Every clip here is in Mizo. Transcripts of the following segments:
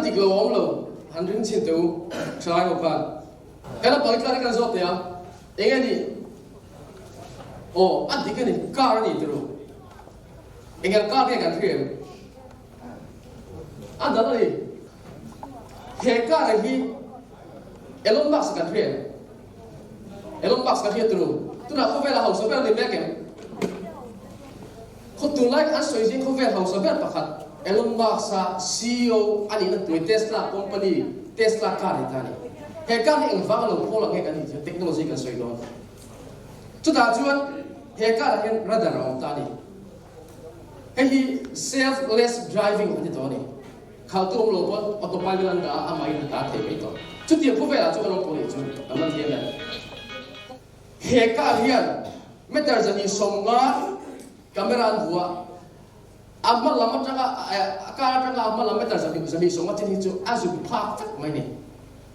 dik lo a awm lo, han ring chhin teh u, thalai ho khan. He naupang hi tlar hi kan zawt teh a, eng nge ni? Aw, a dik a ni, car a ni teh ru. Eng ang car nge kan hria em? A dal a ni. He car hi Elon Musk kan hria em? Elon Musk kan hria teh ru. Tunah khawvela hausa ber a ni mek em? Khaw tunlai an sawi zing khawvel hausa ber pakhat Elon Musk-a ceo a nihna hnuai Tesla company Tesla car hi ta a ni. He car hi engvang a lo phawl ang nge kan tih chuan technology kan sawi dawn. Chutah chuan he car ah hian radar a awm ta a ni. Hei hi self-less driving an ti tawh a ni. Khaltu awm lo pawn autopilot an dah a, amahin a ta thei mai tawh. Chutiang khawvelah chuan kan awm tawh nih chu kan man thiam em? He car hian meter 250 camera an vuah a, a hma lam atanga a car atanga a hma lam meter 250 chin hi chu a zuk phak vek mai ni.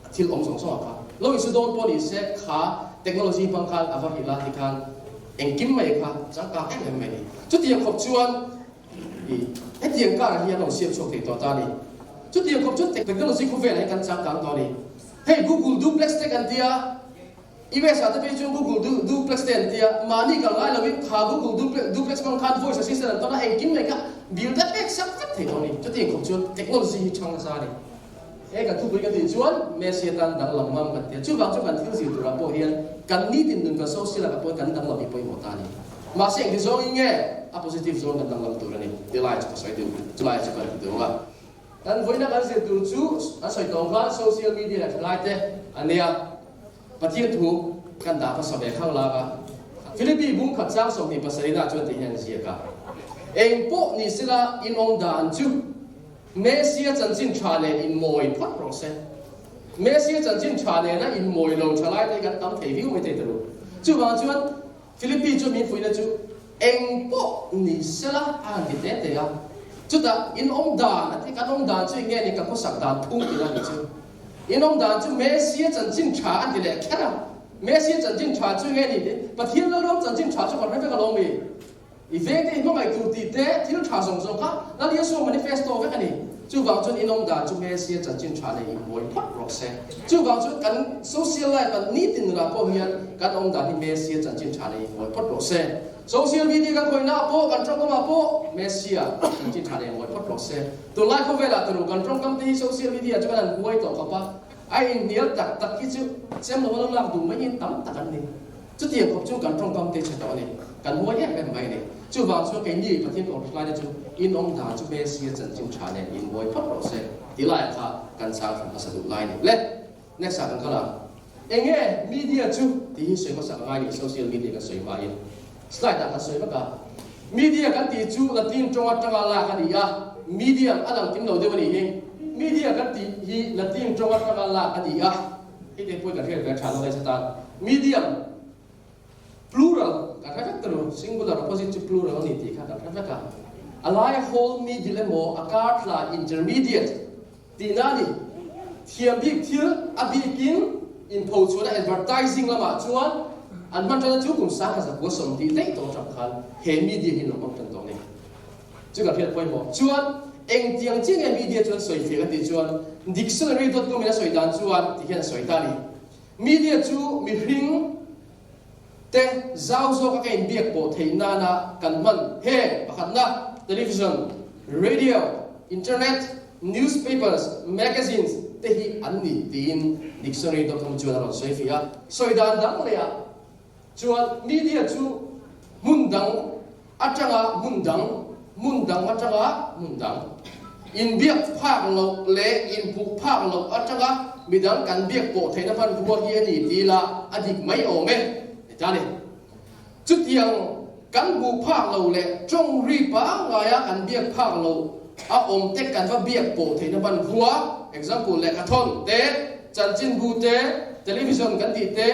A thil awm zawng zawng a kha. Lo insu dawn pawh ni se kha technology hmang khan a va hrilh a tikhan engkim mai kha changkang em em mai ni. Chutiang khawp chuan i hetiang car hi an lo siam chhuak thei tawh ta a ni. Chutiang khawp chuan technology khawvelah hian kan changkang tawh a ni. Hei Google duplex te kan tia. US ah te phei chuan Google Duplex te an tia, mahni kal ngai lovin kha Google Duplex hmang khan voice assistant an tawn a, engkim mai kha bill te pek sak vek thei tawh a ni. Chutiang khawp chuan technology hi chhang nasa a ni. He kan thupui kan tih chuan Messi atan danglam ngam kan tia, chuvang chu kan thil zir turah pawh hian kan nitin nun kan social lakah pawh kan danglam hi pawimawh ta a ni. Mahse engti zawngin nge a positive zawng kan danglam tur a ni ti lai chu ka sawi deuh, chulai chu kan ti deuh a. Kan vawiina kan zir tur chu an sawi tawh khan social media leh thalaite an nia. Pathian thu kan dah hmasa ve khang lak a. Philippi bung khat chang 27 ah chuan ti hian a ziak a, Eng pawh ni sela in awm dan chu Messia chanchin tha nen in mawi phawt rawh se. Messia chanchin tha nena in mawi lo tha lai te hi kan tam thei viau mai thei ta lo. Chuvang chuan Philippi chuan min fuihna chu eng pawh ni sela a han ti te te a. Chutah in awm dan a ti, kan awm dan chu eng nge ni ka khawsak dan phung tih a ni chu. In awm dan chu Messia chanchin tha an ti leh kher a. Messia chanchin tha chu nge ni tih Pathian Lalram chanchin tha chu kan hre vek alawm i. I vengte i hmangaih tur tih te thil tha zawng zawng kha Lal Yeshua manifesto vek a ni. Chuvang chuan in awm dan chu Messia chanchin tha nei in buai phawt rawh se. Chuvang chuan kan social life ah nitin nunah pawh hian kan awm dan hi Messia chanchin tha nei in buai phawt rawh se. Social media kan khawihnaah pawh kan tawngkamah pawh Messia chanchin tha nei in buai phawt rawh se. Tunlai khawvelah turu kan tawngkam te hi social media chu kan han huai tawh khawp a, a inhnial tak tak hi chu chem lo a lo lak duh mai in tam tak an ni. Chutiang khawp chu kan tawngkam te chhe tawh a ni, kan huai em em mai a ni. Chuvang chuan keini Pathian kawng hritlai te chu inawm dan chu Messia chanchin tha nen inbuai phawt rawh se ti laiah kha kan chang thla hmasa duh lai a ni. Le, next ah kan kal ang. Enge media chu tih hi sawi hmasa ka ngai ni, social media kan sawi hmain slide ah kan sawi vek a. Media kan tih chu Latin tawng atanga lak a ni a, medium a lang kim lo deuh a nih hi. Media kan tih hi Latin tawng atanga lak a ni a, hei te pawhin kan hriat ve a tha lo ngai satan. Medium, plural kan hre vek ta lo, singular opposite chu plural a ni tih kha kan hre vek a. A laia whole middle emaw a kar tla intermediate tihna a ni. Thiam bik thil a bikin inphochhuahna advertising lamah chuan an hman tana chu kum 1990 daih tawh atang khan he media hi an lo hmang tan tawh a ni. Chu kan hriat pawimawh chuan engtiang chiah nge media chuan sawi fiah kan tih chuan dictionary dot com in a sawi dan chuan ti hian a sawi ta a ni. Media chu mihring te zau zawka ka inbiak pawh theih nana kan hman heng pakhatna, television, radio, internet, newspapers, magazines te hi an ni tiin dictionary dot com chuan a rawn sawi fih a. Sawi dan dang lehah chuan media chu hmun dang atanga hmun dang, hmun dang atanga hmun dang, inbiak phak loh leh inhmuh phak loh atanga midang kan biak pawh theihna hmanrua hi a ni ti ila a dik mai awm e, ti ta ni. Chutiang kan hmuh phak loh leh tawng ri pangngaia kan biak phak loh a awm te kan va biak pawh theihna hmanrua, example, lehkhathawn te, chanchinbu te, television kan tih te,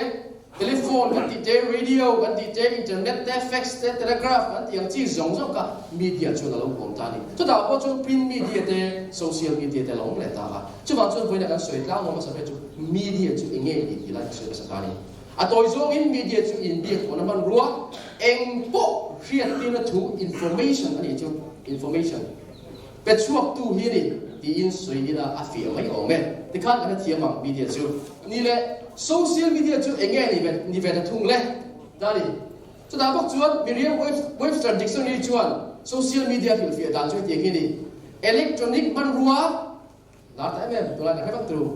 Telephone kan tih te, radio kan tih te, internet te, fax te, telegraph kan tih ang chi zawng zawng kha media chuan a lo huam ta a ni. Chutah pawh chuan print media te, social media te a lo awm leh ta a. Chuvang chuan vawiina kan sawi tlang awm hmasa ber chu media chu eng nge ni tih lai kan sawi hmasa ta a ni. A tawi zawngin media chu inbiak pawhna hmanrua eng pawh hriattirna thu, information, a nih chu, information, pe chhuaktu hi a ni. tiin sawi ila a fiah mai awm e. Tikhan kan hrethiam ang media chu. Ni le, social media chu eng nge ni ve ni ve ta thung le? Ta ni. Chutah bawk chuan Merriam Webster Dictionary chuan social media hrilhfiah dan chu hetiang hi a ni, Electronic hmanrua, Lar ta em em, tunlai kan hre vak turu.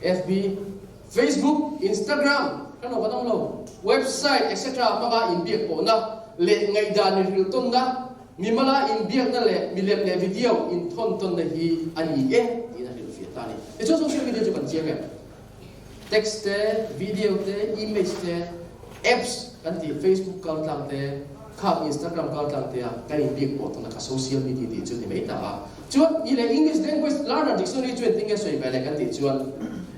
FB, Facebook, Instagram, hre lo kan awm lo, website etc hmanga inbiak pawhna leh ngaihdan inhrilhtawnna, mimala inbiakna leh milem leh video inthawntawnna hi a ni e tiin a hrilhfiah ta a ni. Tichuan social media chu kan chiang em? Text te, video te, image te, apps kan tih Facebook kaltlang te, khang Instagram kaltlang te a kan inbiak pawh tawn a kha social media tih chu ni mai ta a. Chuan i leh English language learner dictionary chu engtin nge sawi ve le kan tih chuan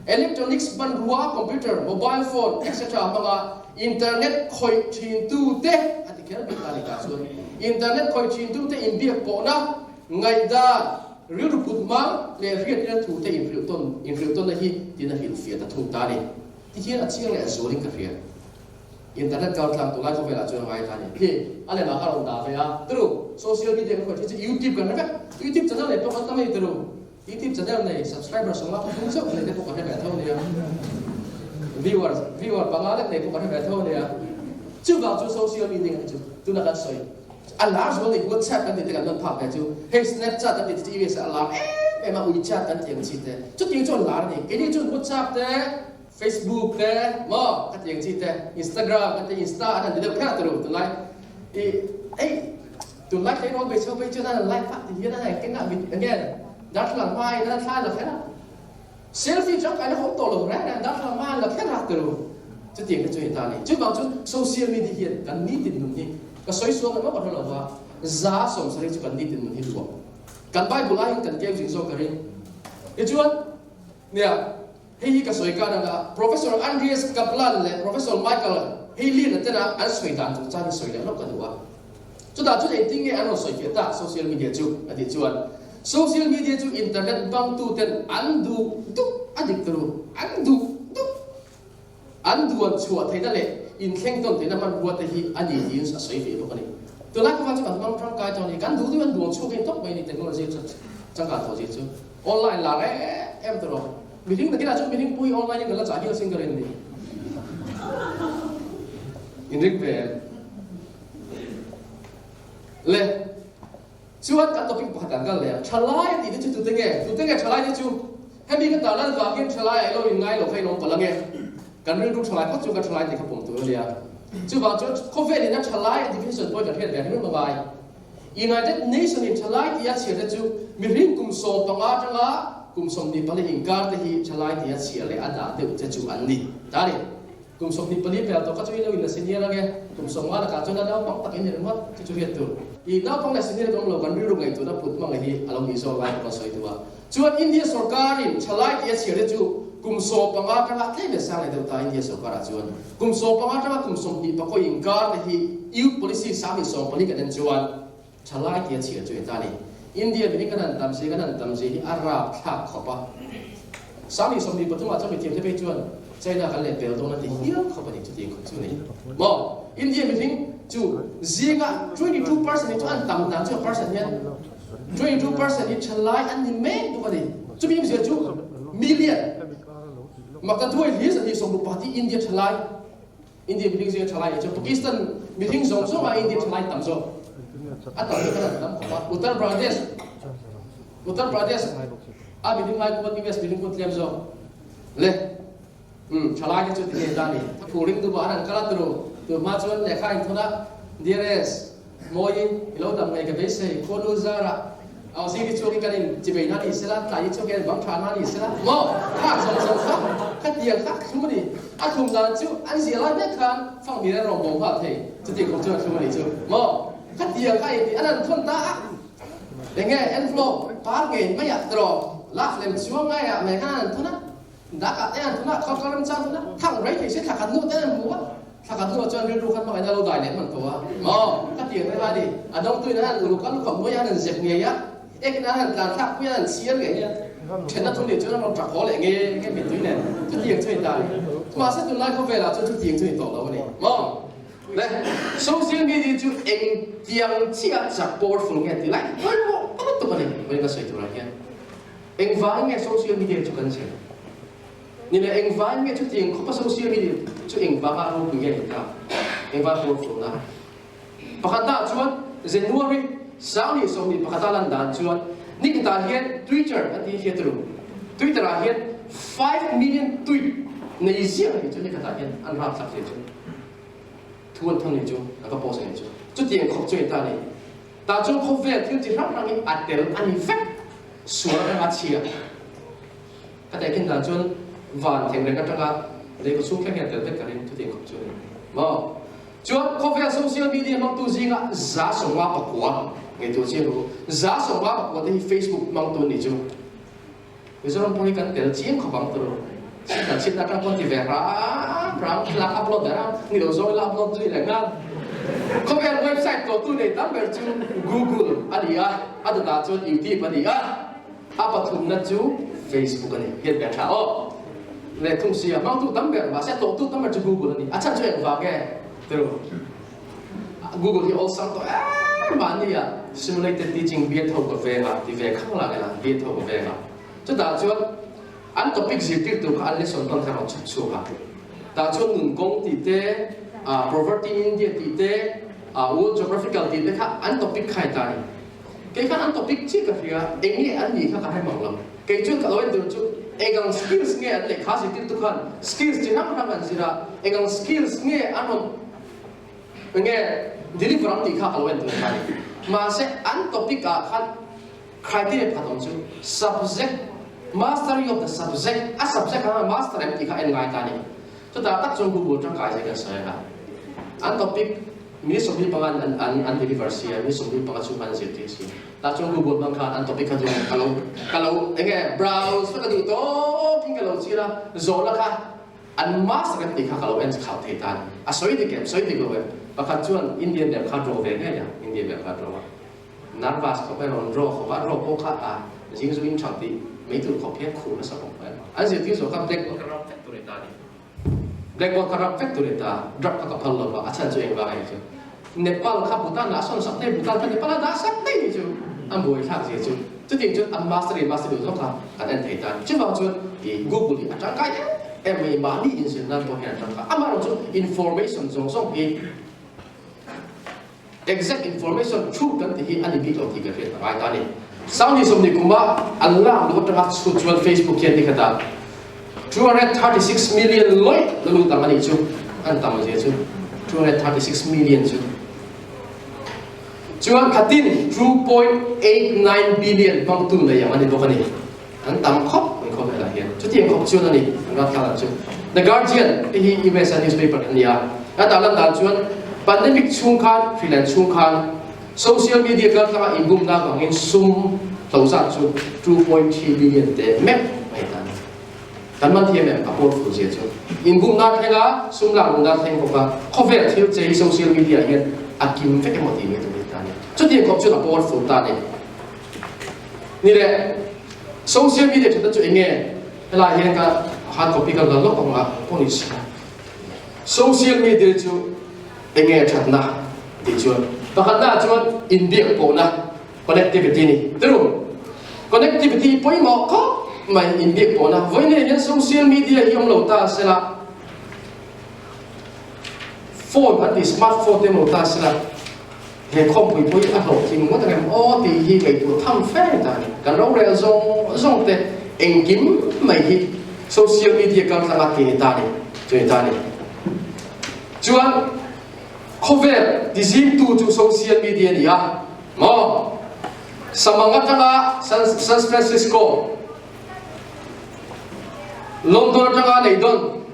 electronics hmanrua, computer, mobile phone etc hmanga internet khawih thin tu te a ti kher bik ta ni tah chuan internet khawih thin tu te inbiak pawhna Ngaihdan, rilru put hmang leh hriatna thu te inhrilh tawn inhrilh tawnna hi tiin a hrilhfiah ta thung ta a ni. Tihian a chiang leh a zualin ka hria. Internet kar tlang tunlai khawvelah chuan a ngai ta a ni. Khi a lemah ka rawn dah ve a, turu social media kan khawih thin chu YouTube kan hre vek. YouTube channel nei pawh kan tam a ni turu. YouTube channel nei subscriber sawmnga pathum chauh nei te pawh kan hre ve tho nia. Viewer viewer panga lek nei pawh kan hre ve tho nia. Chuvang chu social media kan chu tuna kan sawi. A lar zual nih WhatsApp kan tih te kan hman phak ve chu hei Snapchat kan tih te chu US ah a lar em em a WeChat kan tih ang chi te chutiang chu an lar a ni keini chuan WhatsApp te Facebook te maw ka tih ang chi te Instagram kan tih Insta an han ti deuh kher a turu tunlai i ei tunlai tleirawl hmeichhe ho phei chuan an han like phak ti hian an han keng a mit again darthlalang hma in an thla la kher a Selfie tangkaina awm tawh lo reng reng darthlang hma an la kher a tilo. Chutiang te chu hei ta a ni. Chuvang chu social media hian kan nitin nun hi ka sawi sual ta mawk a hre lo va, 70% chu kan nitin nun hi luah. Kan Bible aiin kan keu zing zawk ka ring. Tichuan, nia, hei hi ka sawi kan anga Professor Andreas Kaplan leh Professor Michael Heilian-a tena an sawi dan chungchang hi sawi leh lawk ka duh a. Chutah chuan engtin nge an rawn sawi fiah tak social media chu? a tih chuan, Social media chu internet hmangtuten an duh duh a dik turu, an duh duh an duan chhuah theihna leh inthleng tawn theihna hmanrua te hi a ni tiin a sawi ve bawk a ni. Tunlai khawvel chu kan hmang tangkai tawh a ni, kan duh duh an duan chhuak hi tawp mai a ni technology chu changkan tawh zia chu online lar em em tawh rawh. Mihring nakinah chuan mihring pui online in kan la chah hial sin ka rin ni. Inring ve em? Le chuan kan topic pakhat an kal leh a, thalai a tih te chu tute nge? Tute nge thalai te chu? Hemi ka tarlan vangin thalai a ilo in ngai lo kha in awm palh ange. Kan rilru thalai phawt chu kan thalai tih kha pawm tur a nia. Chuvang chuan khawvel in a thalai a definition pawhin kan hriat ve ringawt lo ngai. United Nation in thalai tih a chhiar te chu mihring kum 15 atanga kum 24 inkar te hi thalai tih a chhiar leh a dah deuh te chu an ni. Ta ni. Kum 24 pel tawh kha chu ilo in a senior ange, kum 50 lakah chuan a naupang tak in ni ringawt chu chu hriat tur. I naupang leh senior ka awm lo, kan rilru ngaihtuahna put hmang hi a lo nih zawk lai pawh kan sawi duh a. Chuan India sorkarin thalai tih a chhiar te chu kum 15 atanga tlem leh sang leh deuh ta India sorkarah chuan kum 15 atanga kum 20 pakawih inkar te hi youth policy 1014 kan en chuan thalai tih a chhiar chu heta ni. India mihring kan han tam si kan han tam zi hi a rapthlak khawp a. 1023 ah chuan mithiam te phei chuan China kan leh pel dawn a ti hial khawp a ni chutiang khawp chu a ni. Maw? India mihring chu zinga 22% hi chu an tam dan chu a percent hian 22% hi thalai an ni mek bawk a ni. Chumi awmzia chu million makta thuai hlir 160 hi India thalai India mihring zinga thalai nih chu Pakistan mihring zawng zawng ah India thalai tam zawk. A tam hi kan han tam khawp a. Uttar Pradesh Uttar Pradesh a mihring lai pawn US mihring pawn tlem zawk. Le um thalai te chu ti nge ta ni. Thu ring duh ah an han kal a turu. Tu hma chuan lehkha in thun a DRS Mawi i lo dam ngei ka beisei. Khuanu zarah au zing hi chuak hi kan in chibei na ni sela, tlai hi chuak hian bang tha na ni sela maw? Khak zawng zawng kha kha tiang kha a thlum a ni. A thlum dan chu an zia lai mek khan fangmir an rawn bawm nghal thei. Chuti khawp chuan a thlum a nih chu maw? Kha tiang kha engti an han thawn ta a, enge envelope par ngei mai ah tiraw lak lem chuang ngai ah mai khan an han thawn a, dak ah te an thawn a, khawk kal remchang thawn a, thang rei thei se thla khat hnu te an hmu a. Thla khat hnuah chuan rilru khan hmangaihna lo dai leh hman tawh a, maw? Ka ti ang reng a ni. A dawngtuin an han uluk a, lukham hnuaiah an han zep ngei a, ekin an han tlan thlak pui a, an han chhiar ngei a, thenna thu nih chuan an rawn tap haw leh nge nge mittui nen. Chutiang chu a ni ta a ni. Mahse tunlai khawvelah chuan chutiang chu a ni tawh lo a ni, maw? Le social media chu engtiang chiah chak powerful nge tih lai pawimawh lutuk a ni, vawiin ka sawi turah hian. Engvangin nge social media chu kan zir? Ni leh engvangin nge chutiang khawpa social media chu engvanga ropui nge ni ta? Engvanga powerful na? Pakhatnaah chuan January 2021 a lan dan chuan nikhatah hian Twitter an tih hi hriat ru. Twitter ah hian 5 million tweet nei ziah a nih chu nikhatah hian an rapthlak hle chu. Thu an thawn nih chu a va post a nih chu. Chutiang khawp chu a ni ta a ni. Tah chuan khawvel thil chi hrang hrang hi a tel a ni vek. Sual atanga chhia ka tehkhin dan chuan van thengreng atanga lei kaw chhung thleng hian a tel vek ka ring chutiang khawp chu a ni maw? Chuan khawvel social media hmangtu zinga 59 ngaihtuah chiang ru, 59 te hi Facebook hmangtu an nih chu. Mizoram pawh hi kan tel chiang khawp ang turu. Chhitna chhitna atang pawn ti ve hram hram thlalak upload ber a, ni lo zawng ila upload zui leh nghal. Khawvel website tlawhtu nei tam ber chu Google a ni a, a dawtah chuan YouTube a ni a, a pathumna chu Facebook a ni. Hian ber tha aw. Leh thung sia, hmangtu tam ber mahse tlawhtu tam ber chu Google a ni. A chhan chu engvang nge turu? Google hi awlsam tawh em a nia, simulated teaching bial tho ka veng a ti ve khang lang ila, bial tho ka veng a. Chutah chuan an topic zirtir tur kha an lesson plan kha rawn chhuk chhuak a. Tah chuan nun kawng tih te, poverty in India tih te, world geographical tih te kha an topic kha a ta a ni. Kei khan an topic chiah ka hria, eng nge an nih kha ka hre mang lo. Kei chuan ka lo en tur chu eng ang skills nge an lehkha zirtirtu khan skills chi hrang hrang an zir a, eng ang skills nge an rawn enge deliver ang tih kha ka lo en tur kha a ni. Mahse an topic ah khan criteria pakhat awm chu subject, mastery of the subject, a subject kha master em tih kha en ngai ta a ni. Chutah tak chuan Google tangkai zia kan sawi ang a, an topic minute 25 an an an deliver sia, minute 25 chhung khan an zirtir sia. Tah chuan Google hmang khan an topic kha chu ka lo ka lo enge browse vek a duh tawkin ka lo chhir a, zawhna kha an master em tih kha ka lo en khauh thei ta a ni. A sawi dik em? Sawi dik lo em? Pakhat chuan Indian ber kha draw ve ngei a, Indian ber kha draw a. Nervous khawp a rawn draw khawp a, a draw pawh kha a zing zu in tha tih mai tur khawp hian khur nasa bawk mai. An zirtir zawh kha blackboard kha rap vek tur a ni ta a ni. Blackboard kha rap vek tur a ni ta, drop kha ka phal lo va, a chhan chu engvang a ni chu. Nepal kha Bhutan ah a sawn sak daih, Bhutan kha Nepal a dah sak daih ni chu a buai thlak zia chu. Chutiang chuan a master in master duh zawk kha kan en thei ta a ni. Chuvang chuan i Google hi a tangkai em em mai, mahni inzir nan pawh hian a tangkai. Amaherawhchu information zawng zawng hi Exact information thu kan ti hi a ni bik lo tih kan hriat a ngai ta a ni. Saudi 20 kuma an lak luh atanga chhut chuan Facebook hian nikhatah 236 million lawih la lut ang a nih chu, an tam zia chu 236 million chu. Chuan khatin 2.89 billion hmangtu nei ang a ni bawk a ni. An tam khawp mai khawvelah hian. Chutiang khawp chuan a ni an rat thlalak chu. The Guardian te hi US a newspaper an ni a, a dah lan dan chuan pandemic chhung khan, hrilen chhung khan social media kaltlanga inbumna vangin sum hlo zat chu 2.3 billion te meuh mai ta a ni. Kan man thiam em a powerful zia chu. Inbumna thleng a, sum lak luhna thleng bawk a, khawvel thil che hi social media hian a kim vek emaw tih mai tur a ni ta a ni. Chutiang khawp chuan a powerful ta a ni. Ni le, social media thatna chu eng nge? Helai hian ka hard copy ka la lawk ang a, pawh ni se. Social media chu eng nge thatna tih chuan pakhatna chuan inbiak pawhna connectivity ni. Tiru, connectivity pawimawh khawp mai inbiak pawhna. Vawiin hian social media hi awm lo ta sela, phone an tih smartphone te awm lo ta sela, He khawmpui pawh hi a hlawhtling ngawt ang em aw tih hi ngaihtuah tham fe ta a ni. Kan rorel zawng zawng te engkim mai hi social media kaltlanga ti ni ta a ni, chu ni ta a ni. Chuan khawvel tizimtu chu social media a ni a maw? Samang atanga San San Francisco, London atanga Leidon,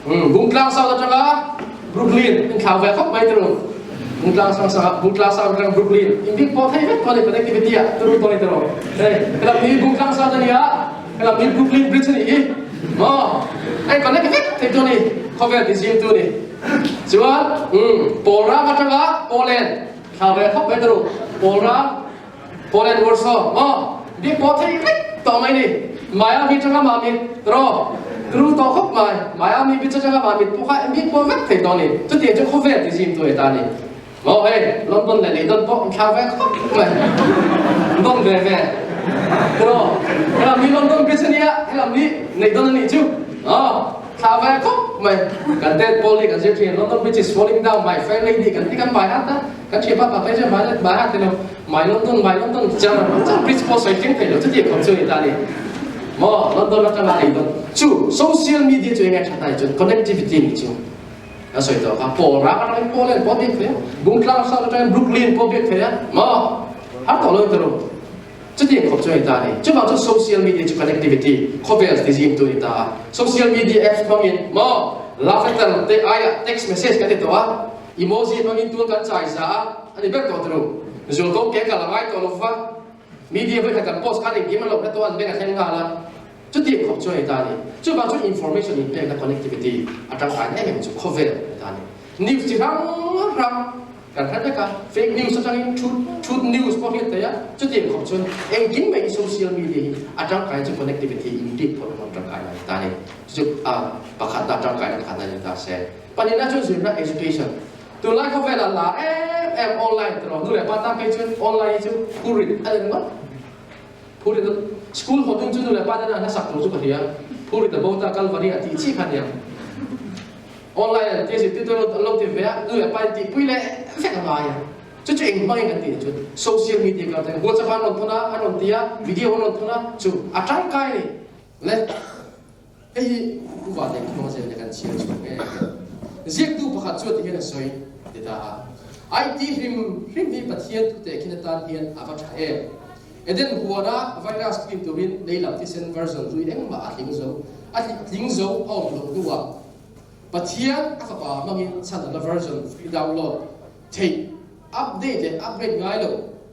Bungtlang South atanga Brooklyn in thlau ve khawp mai turu. Bungtlang sang sang Bungtlang South atanga Brooklyn in bik pawh thei vek tawh a ni connectivity ah turu tawh a ni turu. Hei helam hi Bungtlang South a nia helam hi Brooklyn Bridge a nih hi maw hei connect vek thei tu a ni khawvel ti zim tu a ni. Chuan Pawlram atanga Poland thlau ve khawp mai turu Pawlram Poland Warsaw maw bik pawh thei vek tawh mai ni. Miami atanga Mamit tiraw turu tawh khawp mai. Miami beach atanga Mamit pawh kha bik pawh vek thei tawh ni. Chutiang chu khawvel ti zim tu e ta ni. Maw hei London leh Leidon pawh an thlau ve khawp mai. Don ve ve. Tiraw? Helam hi London Bridge a nia, helam hi neih dawn a nih chu. Aw, thla vai a khawp mai. Kan tet pawl hi kan zir thin, London Bridge is falling down, my fair lady kan ti kan bai hat a, kan thianpa pa phei chuan bai bai hat ti lo, my London, my London char char bridge pawh sawi thleng thei lo, chuti khawp chu a ni ta a ni. Maw, London atanga neih dawn chu social media chu enge tha ta chuan connectivity nih chu. A sawi tawh kha, Pawl rak atangin Poland pawh biak thei a, Bungtlang South atangin Brooklyn pawh biak thei a, maw? Har tawh lo in tawrh u. Chutiang khawp chu a ni ta a ni. Chuvang chu social media chu connectivity, khawvel ti zim tu a ni ta a. Social media apps hmangin, maw, love letter te aiah text message kan ti tawh a, emoji hmangin tual kan chai za a, a ni ber tawh tawrh u. Zualkawng ke kal a ngai tawh lo va, media vawikhat kan post khan engkim a lo hre tawh a, an beng a thleng nghal a. Chutiang khawp chu a ni ta a ni. Chuvang chu information inpekna connectivity a tangkaina em em chu khawvel a ni ta a ni. News chi hrang hrang kan hre vek a, fake news atangin truth truth news pawh hriat theih a, chutiang khawp chuan engkim mai hi social media hi a tangkaina chu connectivity inpek pawh emaw tangkaina a ni ta a ni. Chu chu a pakhatna tangkaina pakhatna a ni ta se. Pahnihna chu zirna education. Tunlai khawvelah lar em em online tiraw nu leh pa tan phei chuan online hi chu phurrit a ni ringawt. Phurrit a School haw tum chu nu leh pa ten a hlasak tur chu ka hria. Phurrit a bo ta Kalvari a tih chiah kha aniang. Online an tia zirtirtu an lo ti ve a, nu leh pa in tihpui leh vek a ngai a. Chu chu eng hmangin kan tih ni chuan social media kal ten WhatsApp ah an rawn thawn a, an rawn ti a, video an rawn thawn a, chu a tangkai a ni. Le hei hi Pu Vanleng Thluang zel te kan chhiar chhuak nge. Ziaktu pakhat chuan tihian a sawi ti ta a, IT hrim hrim hi Pathian thutehkhin atan hian a va tha em? Eden huana virus clean turin lei lam thisen version hlui engmah a tling zo a tling zo a awm loh hnuah Pathian a fapa hmangin chhanna version free download theih update leh upgrade ngai lo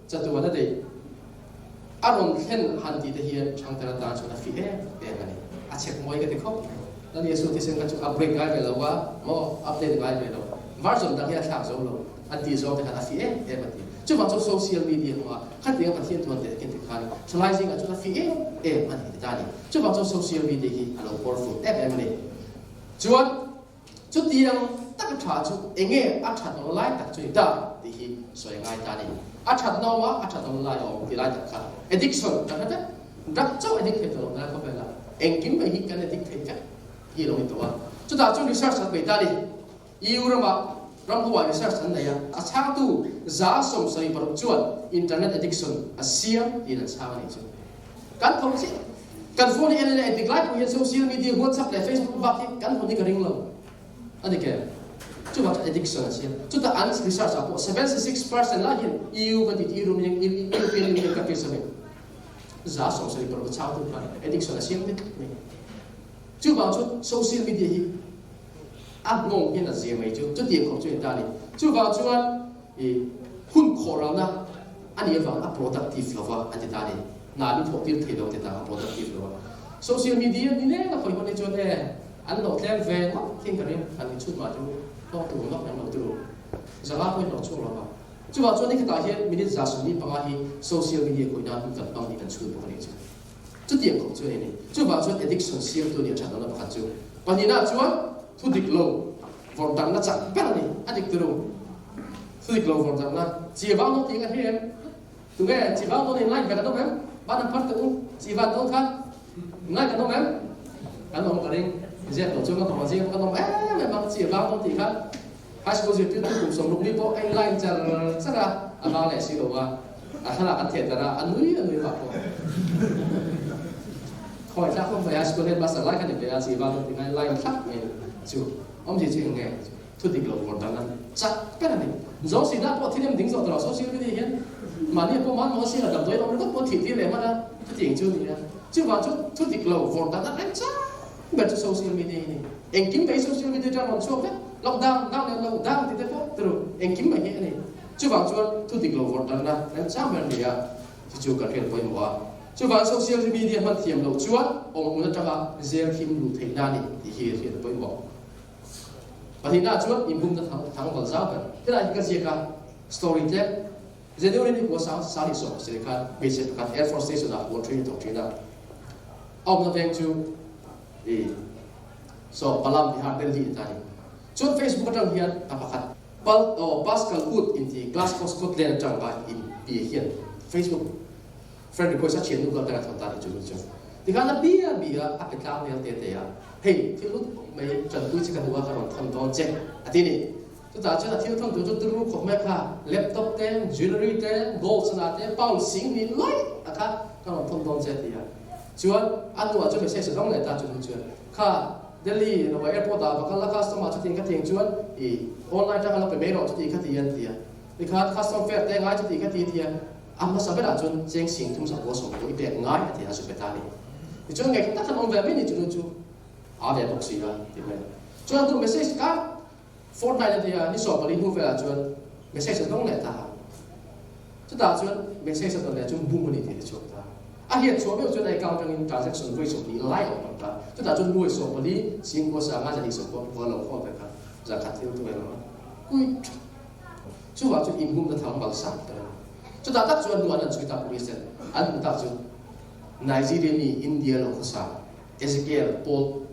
chatuan a deih a rawn thlen han tih te hian Thangthar atan chuan a fih em em a ni. A chek mawi ka ti khawp mai. Lal Jesuh thisen kha chu upgrade ngai ve lo a maw update ngai ve lo version dang hi a thlak zo lo. A tih zawng te khan a fih em em a ti. Chuvang chu social media hmangah khatianga Pathian thuan teh kin ti khan thalai zingah chuan a fih em em a ni ti ta a ni. Chuvang chu social media hi a lo powerful em em a ni. Chuan chutiang taka tha chu enge a that nawm lai tak chu ni ta tih hi sawi a ngai ta a ni. A that nawm a, a that nawm lai a awm ti lai tak kha addiction kan hre vek. Drug chauh addict thei tawh lo na khawvelah engkim mai hi kan addict thei vek hi a lo ni tawh a. Chutah chuan research an bei ta a ni. EU ramah ramhuai research an nei a, a chhangtu 76 chuan internet addiction a siam tiin an chhang a nih chu. Kan tho chiah. Kan phone hi en leh dik lai pawh hian social media WhatsApp leh Facebook bak hi kan hawn hi ka ring lo a ni ke. Chuvang chuan addiction a siam. Chutah an research ah pawh 76% lai hian EU kan tih European Union countries a ni. 76% chhangtu khan addiction a siam vek a ni. Chuvang chuan social media hi A nghawng hian a zir mai chu chutiang khawp chu a ni ta a ni. Chuvang chuan i hun khawh ralna a nih avang a productive lo va a ti ta a ni. Hna an thawh tir thei lo a ti ta a productive lo va. Social media ni leng a khawi hman hi chuan e an lo tlem ve ngawt thin ka ring han inchhut mah chu hlawk tur lawk lem lo tur zanga pawhin lo chhuak lo va. Chuvang chuan nikhatah hian minute 75 hi social media khawih nan hun kan hmang tih kan chhut bawk a nih chu. Chutiang khawp chu a ni. Chuvang chuan addiction siamtu nih a that lohna pakhat chu pahnihna chuan thu dik lo vawrh dangna chak ber a ni. A dik turu. Thu dik lo vawrh dangna chi vang dawn tih ka hria em? Tunge chi vang dawn in like ve kan awm em? Ban an phar teh u. Chi van dawn khan like kan awm em? Kan awm ka ring. Ziak lo chuan kan awm a, ziak pawh kan awm em em ang chi vang dawn tih khan high school zirtirtu kum 60 mi pawh a in line char char a, a vang leh si lo a. A thlalak an theh tar a, a nui a nui vah pawh. Khawi thlak khawp mai a, school headmaster lai kha ni ve a, chi vang ti ngai line thlap mai chu awmzia chu eng nge thu dik lo vawr dan a chak ber a ni. Zawng si na pawh thil em ding zawh tawh lo, social media hian mahni pawh mahni maw sir a damdawi awm ringawt pawh thih tir leh hman a, chutiang chu a ni a. Chuvang chu thu dik lo vawr dan a rem chak ber chu social media hi a ni. Engkim mai social media atang rawn chhuak vek, lockdown, down leh lo down tih te pawh turu engkim mai hi a ni. Chuvang chuan thu dik lo vawrh danna remchang ber ni a, chu chu kan hriat pawimawh a. Chuvang social media hman thiam loh chuan awm hmun atanga zel thim luh theihna a ni tih hi hriat a pawimawh. Pahnihna chuan inbumna thang thang val zau ber. Helai hi ka ziak a, story tlem. January ni kua sang sang hi sawm pasarih khan hmeichhe pakhat Air Force Station ah huan ṭhin a thawk ṭhin a. A awmna veng chu i saw Palam Vihar Delhi a ta a ni. Chuan Facebook atang hian a pakhat. Pal aw Pascal Wood inti Glasgow Scotland atang a in pi hian Facebook. Friend request a thiannu kal tanga thawn ta ni chu chu. Tikhan a bia bia a pe tlang nel te te a, hei thil lut mai tanpui che ka duh a ka rawn thawn dawn che a ti ni. Chutah chuan a thil thawn tur chu turu khawp mai kha, laptop te, jewellery te, gold sana te, pound sing ni laih a kha ka rawn thawn dawn che a ti a. Chuan a hnuah chuan message a dawng leh ta chu nu chuan kha Delhi emaw airport ah va kal la customer chuti ka ti ang chuan i online tanga lo pe mai rawh chuti ka ti an ti a. Tikhan custom fare te ngai chuti ka ti a ti a. A hmasa berah chuan cheng sing thum sak pawh sawm pawh i pek ngai a ti a zu pe ta a ni. Tichuan ngaihtuah tak khan awm ve mai ni chu nu chu a ve bawk si a ti mai a. Chuan tu message kha fortnight a ti a, ni 14 hnu velah chuan message a dawng leh ta a. Chutah chuan message a dawn leh chuan bum a ni tih a chhuak ta. A hiat chhuah meuh chuan a account atangin transaction vawi 20 lai a awm ang ta. Chutah chuan nuai 14 sing kua sanga zahnih sawm pawh a lo khawl vek a, zakhat thil tu emaw kui tha. Chuvang chuan inbumna thang bal sak ta a ni. Chutah tak chuan hnuah an chhui ta police ten an hmu tak chu Nigeria mi India lo khawsa Ezekiel Paul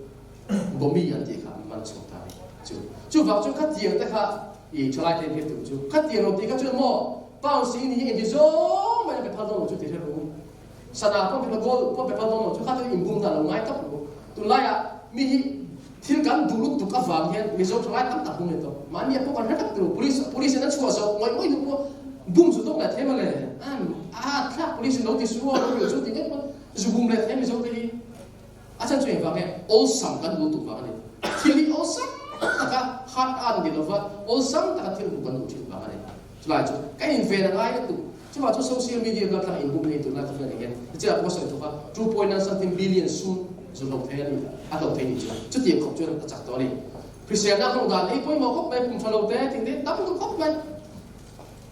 Bomi an tih kha an man chhuak ta a ni. Chu chuvang chuan khatiang te kha i thalai te hriat tur chu khatiang lo tih kha chuan maw pound sing ni hi engti zawng mai a pe phal dawn lo chu ti hre ru. Sana pawh pe phal gold pawh pe phal dawn lo chu kha chu inbum dan lo ngai tawp ru. Tunlaiah mi hi thil kan duh lutuk avang hian Mizo thalai tam tak bum leh tawp. Mahni a pawh kan hre vek tur. Police police in an chhuah zawh ngawih ngawih hnu pawh bum zu tawk leh thei mawle. An a thlak police in lo ti su a lo rilh chu ti ngei pawn zu bum leh thei Mizo te hi. A chan chu engvang nge awlsam kan duh lutuk vang a ni. Thil hi awlsam taka hard earn ni lova awlsam taka thil hmuh kan duh thin vang a ni. Chulai chu ka inven a ngai lutuk. Chuvang chu social media kal tlang inbum nei tunlai khawvel ah hian nichina pawh ka sawi thawk a, 2.9 something billion sum zu hlo thei a ni, a hlo thei nih chuan chutiang khawp chuan a chak tawh a ni. Hriselna hawng dan ei pawimawh khawp mai, pum tha lo te thing te tam duh khawp mai.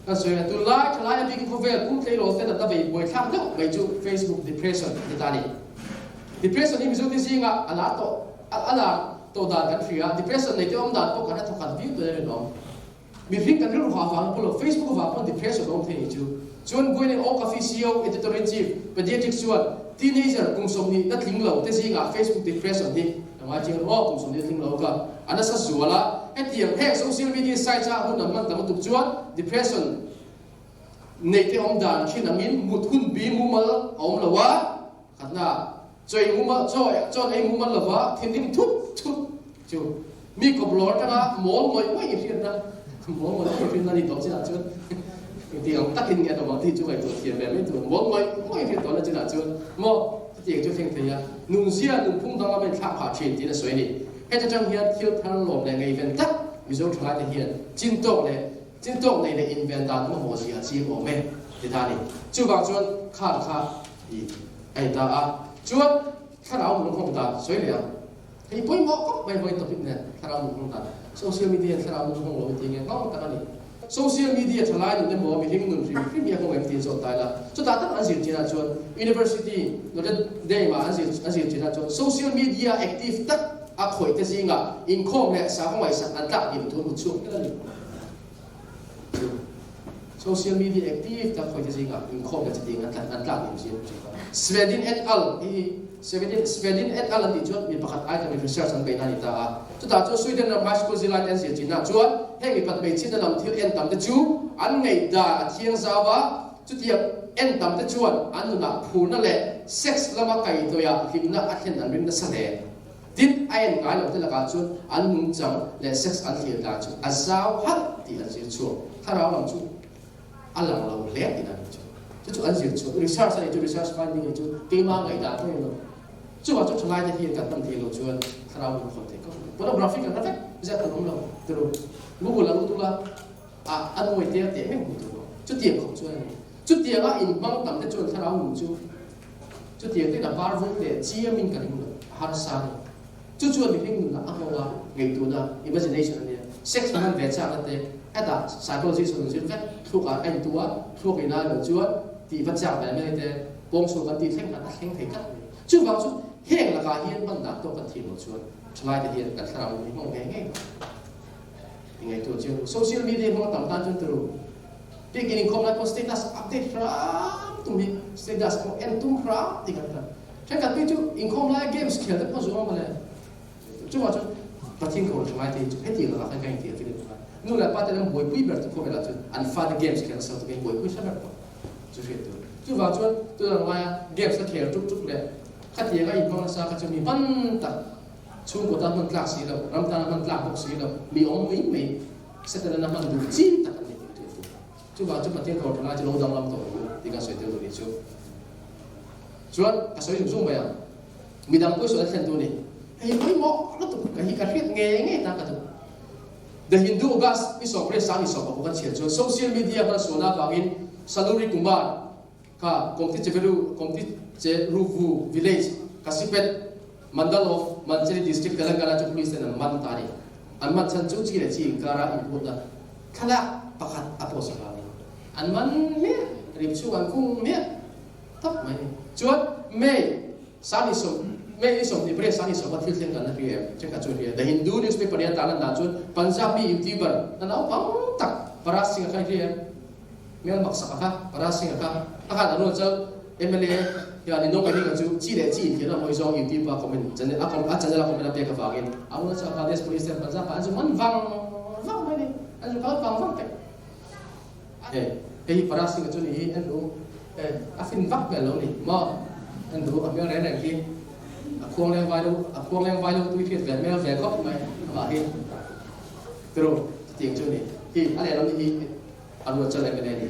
Kan sawi a, tunlai thalai a bikin khawvel pum tleirawl te natna vei buaithlak deuh mai chu Facebook depression a ti ta a ni. Depression hi Mizote zingah a lar tawh a lar tawh dan kan hria, depression nei te awm dan pawh kan hre thawkhat viau tawh in a rinawm. Mihring kan rilru hah vang pawh lo, Facebook vang pawn depression a awm thei ni chu. Chuan Gwynne O'Caffey CEO, Editor-in-Chief, Pediatrics chuan teenager kum 20 na tling lo te zingah Facebook depression hi a ngai chiang ru aw, kum 20 na tling lo ka a nasa zual a, hetiang heng social media sites a hun an hman tam lutuk chuan depression nei te awm dan thin angin mut hun bi mumal a awm lo a, khatna chawi mumal chaw chaw ei mumal lova thinrim thut thut chu mi kawp lawr atanga mawl ngawih ngawih i hriatna mawl ngawih ngawih i hriatna ni tawh chinah chuan engti ang takin nge a awm ang tih chu ngaihtuah thiam ve mai tur mawl ngawih ngawih i hriat tawhna chinah chuan maw chutiang chu thleng thei a nunzia nunphung dang lama inthlak phah thin tiin a sawi a ni. Heta tang hian thil thar lawm leh ngaihven tak Mizo thalaite hian chin tawk leh Chin tawk nei leh inven dan mamawh zia a chim awm e ti ta a ni. Chuvang chuan khan kha i a in ta a. Chuan thlarau nung hawng dan sawi leh ang. Hei pawimawh khawp mai vawiin topic nen thlarau nung hawng dan. Social media hian thlarau nung hawng lo i ti nge nghawng tak a ni. Social media thalai nun emaw mihring nun hrim hrim hi a hawng em tiin zawt ta ila. Chutah tak an zir chinah chuan University Notre Dame ah an zir an zir chinah chuan social media active tak a khawih te zingah inkhawm leh sakhaw ngaihsak an tlak hlim thu an hmu chhuak hial a ni. Chu social media active tak khawih te zingah inkhawm leh chutiang an an tlak hlim zing chu kha. Svedin et al. Hi hi Svedin Svedin et al. An tih chuan mi pakhat ai kha mi research an beihna a ni ta a. Chutah chuan Sweden ram high school zirlai te an zir chinah chuan heng mipat hmeichhiatna lam thil en tam te chu an ngaihdan a thiang zau a, chutiang en tam te chuan an nunah phurna leh sex lama kaihhnawihah hlimna a thlen an ring nasa hle. Tin, a en ngai lo te lakah chuan an nungchang leh sex an thlir dan chu a zau halh tih an zir chhuak. Thlarau lam chu a lang lo hle tih an rin chu. Chu chu an zir chhuak. Research a nih chu, research finding a nih chu, keimah ngaihdan pawh a ni lo. Chuvang chu thalai te hian kan hman thei lo chuan thlarau nun khawn thei kawp lo. Pornography kan hre vek zet kan awm lo. Tiru, Google a lut ula, a a nuai te a teh meuh hmuh tur lo. Chutiang khawp chuan a ni. Chutianga inhmang tam te chuan thlarau nun chu Chutiang ten a par vung leh chiamin ka ring lo, a harsa a ni. Chu chuan mihring nunah a nghawng a, ngaihtuahna, imagination, a nia. Sex hman ve chakna te, hetah psychology sawn zir vek, thluakah a intu a, thluak ina lo chuan tih va chak ve mai te, pawngsual kan tih thleng khan a thleng thei tlat mai. Chuvang chu heng lakah hian hman dan tawk kan thiam lo chuan thalai te hian kan thlarau nun hi hmang ve ngei ang. I ngaihtuah chiang ru. Social media hmang a tam tan chuan turu. Biakinn inkhawm lai pawh status update hram tum hi status pawh en tum hram tih kan hria. Thenkhat phei chu inkhawm laia games khel te pawh zuam a mawle. Chungah chuan Pathian ka rawn tha ngai te hi chu hetiang lakah khan ka inti a feeling a. Nu leh pa te lam buaipui ber chu khawvelah chuan an fate games khel nasa lutuk in buaipui hre ber tawh chu hriat tur. Chuvang chuan tunah ngaia games a khel tuk tuk leh khatianga inhmang nasa kha chu mi hman tak chhungkaw tan hman tlak si lo, ram tana hman tlak bawk si lo, mi awm mai mai Satan-an a hman duh chi tak an ni tih tur chu. Chuvang chu Pathian kawr thalai chu lo danglam tawh ang u tih kan sawi tel duh ni chu. Chuan ka sawi zung zung mai ang. Midang pawh sawi a thlen tu a ni. Hei pawimawh lutuk ka hi ka hriat ngei ngei ta ka duh. The Hindu August ni 18 sang ni 16 kan chhiar chuan social media hman sualna avangin Saluri Kumar kha Komticheveru Komticheruvu village Kasipet Mandal of Mancheri district Telangana chu police ten an man ta a ni. An man chhan chu chi leh chi inkara inhuatna thlalak pakhat a post avangin an man miah rip chhung an khung miah tawp mai a ni. Chuan May Sani sawm, May ni 28 Sani sawma thil thleng kan la hria em? Thenkhat chuan hria. The Hindu newspaper nia tan lan dan chuan Punjab mi YouTuber na naupang tak Parag Singh-a kha i hria em? Hmel maksak a kha, Parag Singh-a kha. A khan a rual chal mla hian i nawng ahinga chu chi leh chi inthian a hawi zawng YouTube a comment channel a a channel a comment a pek avangin a Arunachal Pradesh Police ten Punjab ah an zu man vang vang mai ni. An zu kal vang vang pek. Hei, hei hi Parag Singh-a chu ni hi en ru. Hei, a fin vak hmel lo ni maw? En ru, a hmel reng reng khi a khuang leng vai lo, a khuang leng vai lo tui hriat ve hmel ve khawp mai amah hi. Tiro, chutiang chu ni. Hi, a lehlam ni hi a ruat chal em em a ni.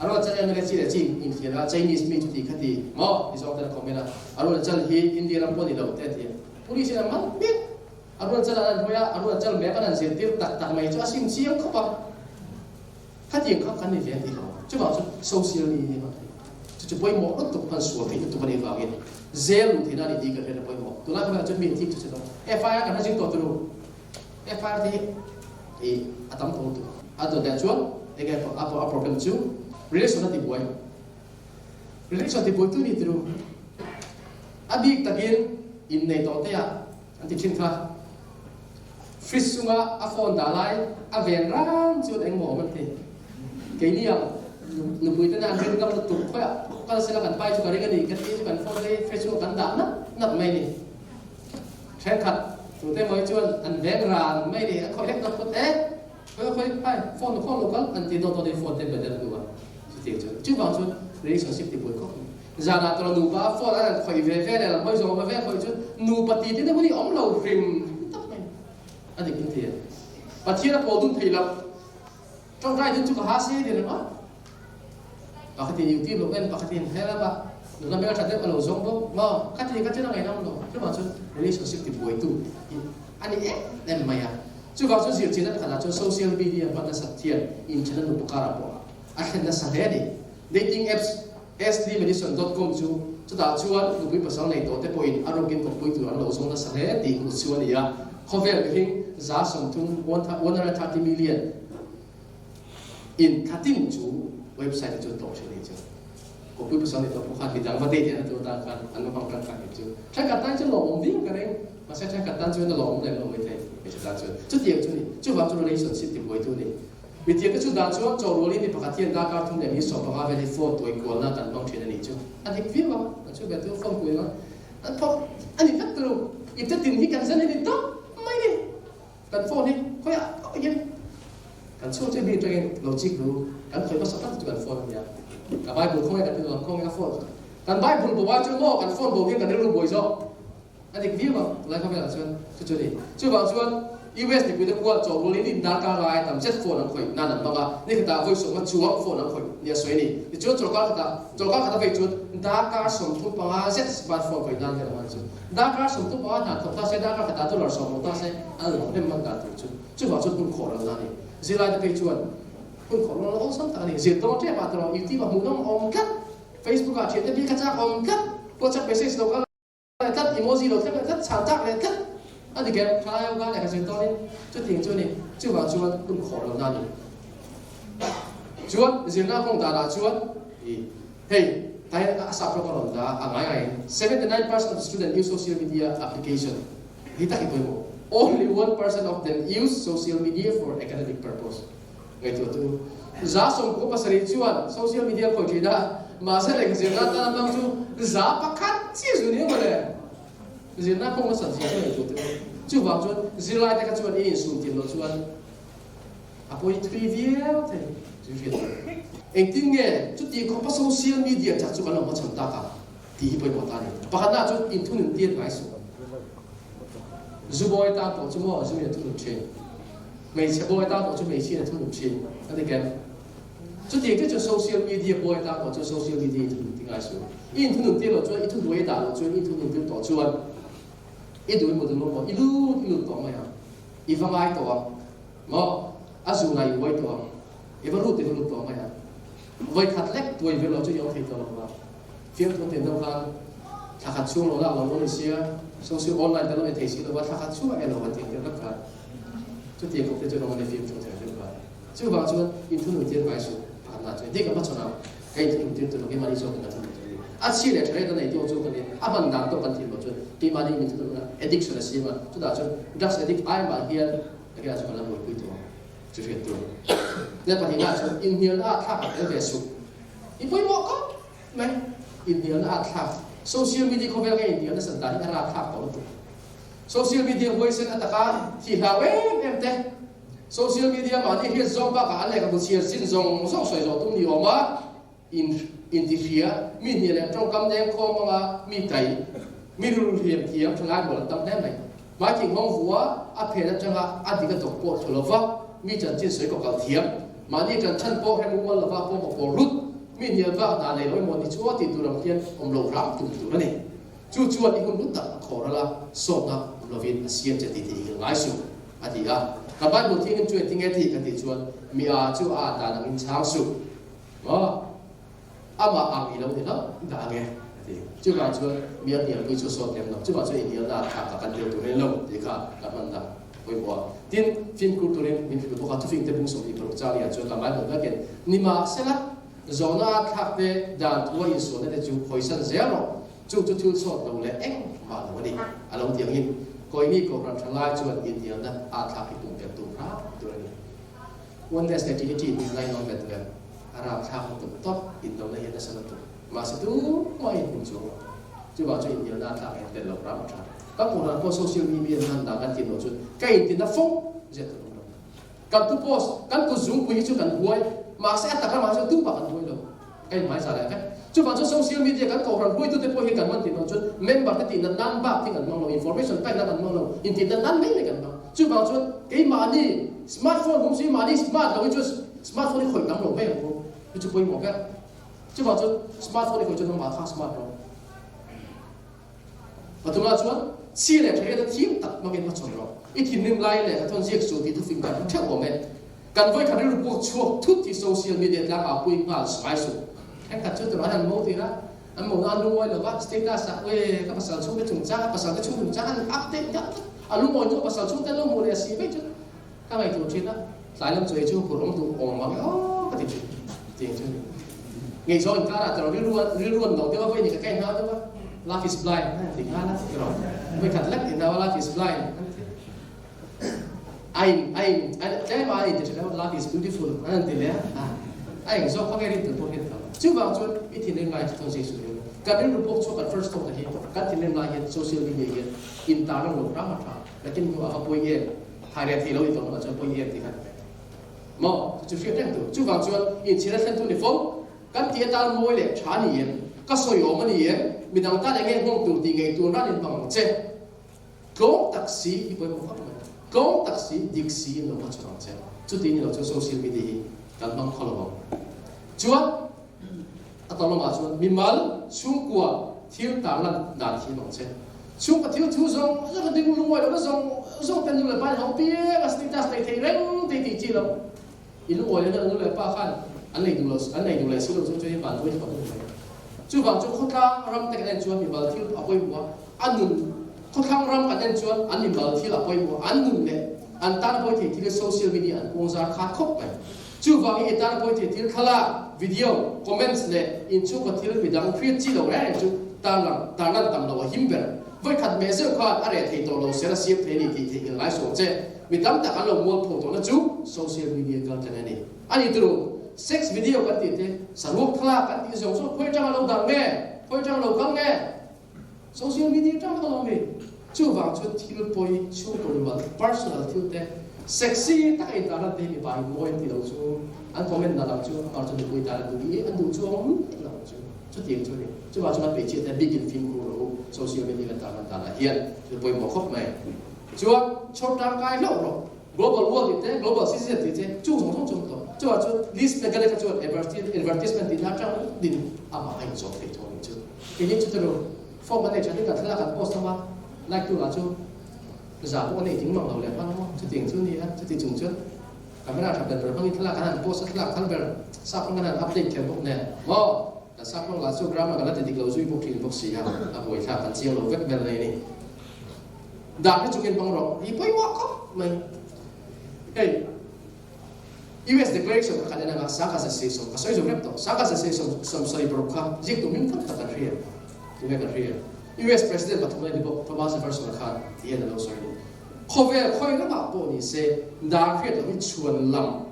A ruat chal em em chi leh chi inthian a, Chinese mi chuti khati maw? Ti zawng ten a comment a. A ruat chal hi India ram pawh ni lo te a ti a. Police in a man hmiah. A ruat chal an hawi a, a ruat chal map an han zirtir tak tak mai chu a sim chiang khawp a. Khatiang kha kan ni ve a ti lo. Chuvang chu social media hman theih chu chu pawimawh lutuk hman sual theih lutuk a nih avangin zel luh theihna a ni tih kan hriat a pawimawh. Tunlai khawvelah chuan mi an thik chu che dawn. FIR kan hre zing tawh turu. FIR te hi ih a tam tawh lutuk. A dawt leh chuan enge a problem chu relation a tibuai. Relation tibuai tu ni turu. A bik takin innei tawh te ah An ti thin kha. Fridge chunga a phone dah lai a ven ran chuan engmaw awm an ti. Keini ang nupui tena an rin ngam lutuk khawiah kal sela kan pai chu ka ring a ni ka ti chu kan phone te hi fridge chungah kan dah nap nap mai a ni. Thenkhat tute maw hi chuan an veng ran mai a ni. A khawih hlek dawt phawt e, khawi khawi hai phone khaw lo kal an ti dawt dawt in phone te better hnu a chutiang chuan chuvang chuan relationship ti buai khawp mai. Zanah tawh nupa a phone an han khawih ve ve leh lam hawi zawng ve ve khawih chu nupa ti te hun hi awm lo hrim tak mai a dik in ti a. Pathian a pawl dun thei lo. Tawngtai dun chu ka ha se ti ringawt. Pakhatin YouTube lo en pakhatin he lama nula hmel tha deuh a lo zawng bawk maw khati kha thil a ngaihnawm lo. Chuvang chuan relationship ti buaitu hi a ni em em mai a. Chuvang chuan zirchianna pakhatah chuan social media hman nasat hian inthenna nupa karah pawh a thlen nasa hle a ni. Dating apps sdmadison dot com chu chutah chuan nupui pasal nei tawh te pawhin a rukin kawppui tur an lo zawng nasa hle tih hmuh chu a ni a. Khawvel mihring 30, 130 million, in thlatin chu website te chu an tawh thin a ni chu. Kawppui pasal nei tawh pawh khan midang va date an tur atan khan an va hmang tangkai hi chu. Thenkhat tan chuan lawmawm viau ka ring, mahse thenkhat tan chuan a lawmawm lem lo maithei hmeichhe tan chuan. Chutiang chu a ni. Chuvang chu relationship tibuaitu a ni. Mithiamte chu dan chuan chaw rualin mi pakhat hian darkar thum leh mi 15 vel hi phone tuai kualna kan hmang thin a nih chu a dik viau a, kan chhun ve chu phone kuai ang a thawk a ni vek turu ipte tin hi kan zen hi ni tawp mai ni kan phone hi khawiah pawh hian kan chhung chu mi atangin lo chik ru kan khawi hmasa tak chu kan phone a nia ka bible khawnge kan ti lo ang khawnge ka phone kan bible bo ai chu maw kan phone bo hian kan rilru buai zawk. A dik viau ang, tunlai khawvelah chuan chu chu a ni. Chuvang chuan US mipuite khuan chawhrualin in darkar lai tam zet phone an khawih nan an hmang a, ni khatah vawi sawmnga chuang phone an khawih nia sawi a ni. Tichuan chawlhkar khatah chawlhkar khat a vei chuan darkar 35 zet smartphone khawih nan vel a hman chu. Darkar 35 hna thawk ta se, darkar khatah dollar 60 ta se an lo hnem hman dan tur chu. Chuvang chuan hun khawh ral na a ni. Zirlaite phei chuan hun khawh ral awlsam tak a ni. Zir dawn tep ah tawh YouTube ah hmuhnawm awm tlat, Facebook ah thiante bik a chak awm tlat, WhatsApp message lo kal leh tlat, emoji lo thleng leh tlat, chhan tak leh tlat a ni ker. Thalai ho khan lehkha zir tawnin chutiang chu a ni. Chuvang chuan hun khawh lohna a ni. Chuan zirna kawng danah chuan i hei tlai a sap rawk a rawn la a ngai ngaiin 79% of the student use social media application hi tak hi pawimawh. Only 1% of them use social media for academic purpose. Ngaihtuah tu 97 chuan social media khawi thin a, mahse lehkha zirna atan a hmang chu 1% chiah zu ni mawle. Zirna kawng nasat zia chu ngaihtuah teh u. Chuvang chuan zirlai te kha chuan i insum thiam loh chuan a pawi thui viau thei. Chu hriat tur. Engtin nge chuti khawpa social media chak chu kan lo hmachhawn tak a tih hi pawimawh ta a ni. Pakhatna chu inthunun tir ngai suh. Zu bawi tan pawh chu maw zu in a thunun thin. Hmeichhe bawi tan pawh chu hmeichhia in a thunun thin a ti kem. Chutiang te chu social media bawi tan pawh chuan social media in thunun ti ngai suh. I inthunun tir loh chuan i thuhnuai i dah loh chuan i inthunun tir tawh chuan i duh emaw duh lo maw i lut i lut tawh mai ang. I va ngai tawh ang maw a zunah i uai tawh ang. I va lut i va lut tawh mai ang. Vawikhat lek tuai ve lo chu i awm thei tawh lo va. Fiamthu te deuh khan thla khat chhung lo lak lo lo ni sia, social online te lo ni thei si lo va, thla khat chhung a en lo kan tih ang deuh vek khan chutiang khawp te chu rawng a ni fiamthu thei deuh khan. Chuvang chuan inthunun tir ngai suh pakhat lah chuan dik a hmachhawn ang ka inthunun tir tur lo keimahni zawk in ka thunun tur a ni. A chhi leh tha reng a nei tawk chu kan in a hman dan tawk kan thil lo chuan keimahni min thunun a addiction a siam a, chutah chuan drugs addict ai mah hian enge ah chuan kan la buaipui tawh ang chu hriat tur. Tia pahnihna chuan inhnialna ah thlak a tel ve suh. I pawimawh khawp mai inhnialna ah thlak. Social media khawvel nge inhnialna san dan hi a rakthlak tawh lutuk. Social media huaisen a taka thih hlau em em te, social media mahni hriat zawng bakah an lehkhabu chhiar zin zawng zawng sawi zawh tum ni awm a, in intihria, mi hnial leh tawngkam leng khawm anga mi tai, mi rilru hliam thiam tha lai rual an tam hle mai. Hmai thinghawng vua a phen atanga a dik a dawk pawh thu lova mi chanchin sawi kaw kal thiam, mahni kan chhan pawh hre mumal lova pawng kaw pawl rut, mi hnial vak hna nei lo emaw ni chu a tih tur ang hian awm lo hram tum tur a ni. Chu chuan i hun hlu tak a khawr ala, sawtna awm lovin a siam che tih tih i ngai suh, a ti a. Ka Bible thianghlim chu engtin nge tih ka tih chuan, Mi a chu a dan angin chhang suh, maw? Amah ang i lo ni hlauh dah ange, a ti. Chuvang chuan mi a hnialpui chu a sawt lem lo. Chuvang chuan i hnialna a thlak a kan tel tur in lo tih kha ka hman dah pawimawh a. Tin, fimkhur turin min hrilh bawk a, thufing te bung 26 chang lian chuan ka Bible vekin, Nimahsela, zawhna a thlak te dan thu a insualna te chu khawisan zel rawh. Chu chu thil chhuak lo leh engmah lo a ni. A lo ti angin, Kawini Kohhran tha lai chuan inhnialna a thlak hi pumper tum hram tur a ni. Oneness leh Trinity hming lai nawn vet vel a rapthlak lutuk tawp, indona hi a nasa lutuk. Mahse tumah in hmun chuang lo. Chuvang chuan inhnialna a thlak hian tel lo hram a tha. Ka Kohhran pawh social media hman dan kan tih loh chuan ka intina fo zet tur awm lo. Kan thu post, kan kut zungpui hi chu kan huai, mahse a tak ramah chuan tumah kan huai lo. Ka inhmai zah leh vek. Chuvang chuan social media kan kohhran huaitute pawh hi kan hman tih loh chuan member te tih nat nan bak hi kan hmang lo, information pek nan kan hmang lo, intih nat nan mai mai kan hmang. Chuvang chuan keimahni smartphone hum si mahni smart lo hi chu smartphone hi khawih tam lo mai ang u, hi chu pawimawh ber. Chuvang chuan smartphone hi khawih chuan nangmah kha smart lo. Pathumah chuan, Chhi leh ṭha hian a thim tak hmangin hmachhawn rawh. I thinrim lai leh ka thawn ziak suh tih thufing kan hmu ṭheuh awm e. Kan vawikhat rilru puk chhuak thut hi social media tlang ah pui nghal suai suh. Thenkhat chu tura an mo tir a, an mo na an lungawi lo va, status ah Uee ka pasal chhungte chungchang, a pasal te chhung chungchang an update nghal tlat. A lungawi hnu a pasal chhungte an lo hmuh leh si mai chu ka ngaihtuah ṭhin a, tlai lam chawi chu hur awm duh awm ang e aw ka ti ṭhin. Tiang chu a ni. Ngaihzawng inkarah tawrh rilru rilru an lo deuh a, vawi ni ka kaih nghal deuh a, love is blind a ti nghal a, tiraw vawi khat lek ti hau a, love is blind an ti. A in a in tlem a in ti ṭha deuh a, love is beautiful an han ti leh a, a eng zawk kha nge rin tur pawh hriat lo. Chuvang chuan i thinrim lai chu thawn zing suh rilru. Kan rilru pawh chhuak kan first thought a hi kan thinrim lai hian social media hian intarlang lo hram a ṭha. Nakin hnuah a va pawi em? Thai reh thei lo i tawh hnuah chuan pawi em ti khan. Maw? Chu chu hriat reng tur. Chuvang chuan inchhir a thlentu ni fo. Kan tih atan mawi leh tha a ni em? Ka sawi awm a ni em? Midang tan eng nge nghawng tur tih ngei tur ran in hmang ang che. Tlawm tak si i pawimawh khawp mai. Tlawm tak si, dik si in lo hmachhawn ang che. Chuti ni lo chuan social media hi kan hmang khaw lo ang. Chuan a tawng lamah chuan mimal chhungkua thil tarlan dan thiam ang che. Chhungkaw thil thu zawng zawng a ding lungawi lohna zawng zawng te nu leh pa in ho piang a status nei thei reng tei tih chi lo. I lungawi lohna nu leh pa khan an nei duh lo an nei duh leh si lo chu chu hi vanduai thlawh a ni mai. Chuvang chu khawtlang ram te kan en chuan mimal thil a pawimawh a, a nun khawthlang ram kan en chuan an mimal thil a pawimawh a, an nun leh an tan pawi thei thil social media an puangzar khat khawp mai. Chuvangin i tan pawi thei thil thlalak, video, comments leh inchhungkaw thil midang hriat chi lo reng reng chu tarlang tarlan tam lo a him ber. Vawikhat meh zeuh khan a reh thei tawh lo ser a siam thei a ni tih theihnghilh ngai suang che. Mi tam tak an lo mualpho tawhna chu social media kal tlang a ni. A ni turu, sex video kan tih te, saruak thlalak kan tih zawng zawng khawi atanga lo darh nge, khawi atanga lo kal nge? Social media atang vek a lo mi. Chuvang chuan thil pawi chhungkaw mimal, personal thil te. Sexy taka intarlan te hi mipa hi mawi an ti lo chu an comment dan ang chu amah chu nupui tan an duh i an duh chuang miah lo ang chu. Chutiang chu a ni. Chuvang chuan hmeichhia te bikin fimkhur rawh u social media kan tarlan danah hian thil pawimawh khawp mai. Chuan chhawr tangkai hlauh rawh. Global world tih te, global citizen tih te chung zawng zawng chu an tawh. Chuvang chuan Liz Megale kha chuan advertisement tih na atang din amah a inzawm thei tho a nih chu. Kei hi chu tiro form an nei tha deuh a thlalak an post hlawm a, like tu lah chu za pawh an nei ding mang lo leh hman maw chutiang chu a ni a, chuti chung chuan camera tha ber ber hmangin thlalak an han post a, thlalak thar ber sap hmang an han update kher bawk nen maw kan sap hmang lah chu grammar kan la ti dik lo zui bawk thin bawk si a, a buaithlak kan chiang lo vek vel mai a ni. Dan hi chungin hmang rawh hi pawimawh khawp mai. Hei US Declaration kha kan en anga Sangha Zase sawm ka sawi zo rep tawh. Sangha Zase sawm 76 kha ziak tum hlim tak tak kan hria. Tunge kan hria? US President pathum a ni bawk Thomas Jefferson a khan ti hian a lo sawi a ni. Khawvel khawi ramah pawh ni se dan hriat loh hi chhuan lam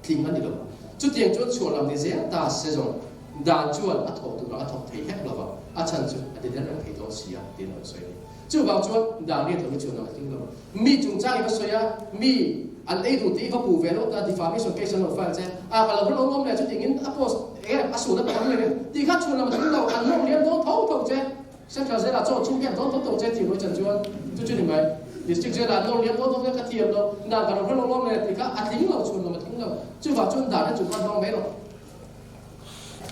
tling a ni lo. Chutiang chuan chhuan lam ni zel ta se zawng dan chuan a thawh tur ang a thawk thei hlek lo va, a chhan chu a ti der reng thei dawn si a tiin a lo sawi a ni. Chuvang chuan dan riat lo hi chuan a tling lo. Mi chungchang i va sawi a, mi an ei duh tih i va puh ve lo ta, defamation case an lo file che, a ka lo hre lo awm leh chutingin a post eng a sual a tam leh tih kha chhuan lam a tling lo, an nawr liam dawn tho tho che, Central Jail ah chaw chhung hian dawn tho tho che tih ruai chan chuan chu chu ni mai. District Jail ah an nawr liam dawn tho che ka thiam lo, dan ka lo hre lo awm leh tih kha a tling lo, chhuan lam a tling lo. Chuvang chuan dan hi chungkhan hmang mai rawh.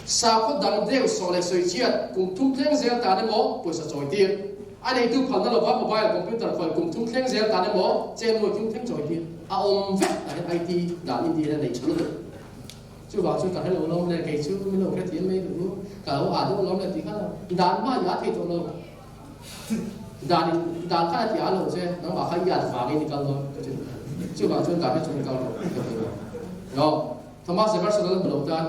Sakhaw dang deuh sawh leh sawi chiat kum thum thleng zel tan emaw pawisa chawi tir. A neitu phalna lova mobile, computer khawi kum thum thleng zel tan emaw chen nuai thum thleng chawi tir a awm vek tah hian IT dan India hian a nei tha lutuk. Chuvang chu ka hre lo lawm le kei chu min lo hrethiam mai duh u, ka lo ah deuh lawm le tih kha lo dan hma i ah thei tawh lo. Dan in dan khan a ti ah lo che nangmah kha i at vangin i kal dawn ka ti. Chuvang chuan dan hi chu i kal rawh ka ti lo. No. Thomas Jefferson a la hmu lo tan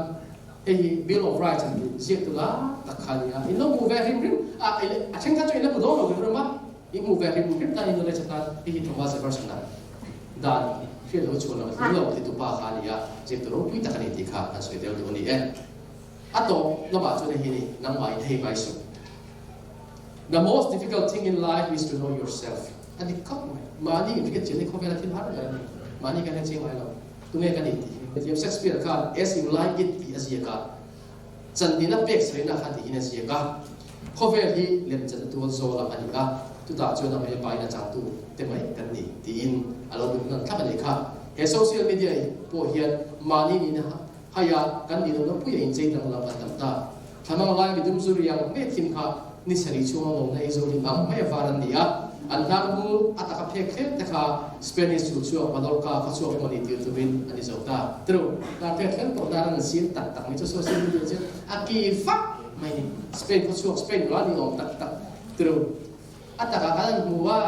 hei hi Bill of Rights an tih ziak tu lai tak kha a ni a, in lo hmuh ve hrim hrim a, a thenkhat chu in la hmu dawn lo hrim hrim a, in hmuh ve hrim hrim tan in knowledge atan hei hi Thomas Jefferson a dan hriat lo chhuan lo a tling lo ti tu pa kha a ni a, ziak tu ropui tak a ni tih kha kan sawi deuh duh a ni e. A tawp lamah chuan hei hi ni, nangmah in hei ngai suh. The most difficult thing in life is to know yourself. A dik khawp mai. Mahni inhriat chian hi khawvela thil har ber a ni. Mahni kan hre chiang ngai lo. Tunge ka nih tih hi. Thiam Shakespeare khan As you like it tih a ziak a, Chandina pek sawinak khan tihin a ziak a. Khawvel hi lemchan a tual zawl a a ni a, chutah chuan a hmel pain a changtu te mai kan ni tiin a lo min hman thlap a nih kha. He social media pawh hian mahni nihna haia kan nih lohna puia inchei danglam an tam ta. Thlamang lai midum zu riang mai thim kha ni sarih chhunga ngawmna ei zo lim ang mai a var an ni a, an hnar hmul a taka phek thlem te kha Spanish chul chhuak Mallorca khaw chhuak emaw ni tir turin a ni zo ta. Tru, hnar phek thlem tawh hnar an sin tak tak mai chu social media chuan a ki vak mai ni. Spain khaw chhuak Spain nula ni awm tak tak. Tru, a takah khan an hmu a.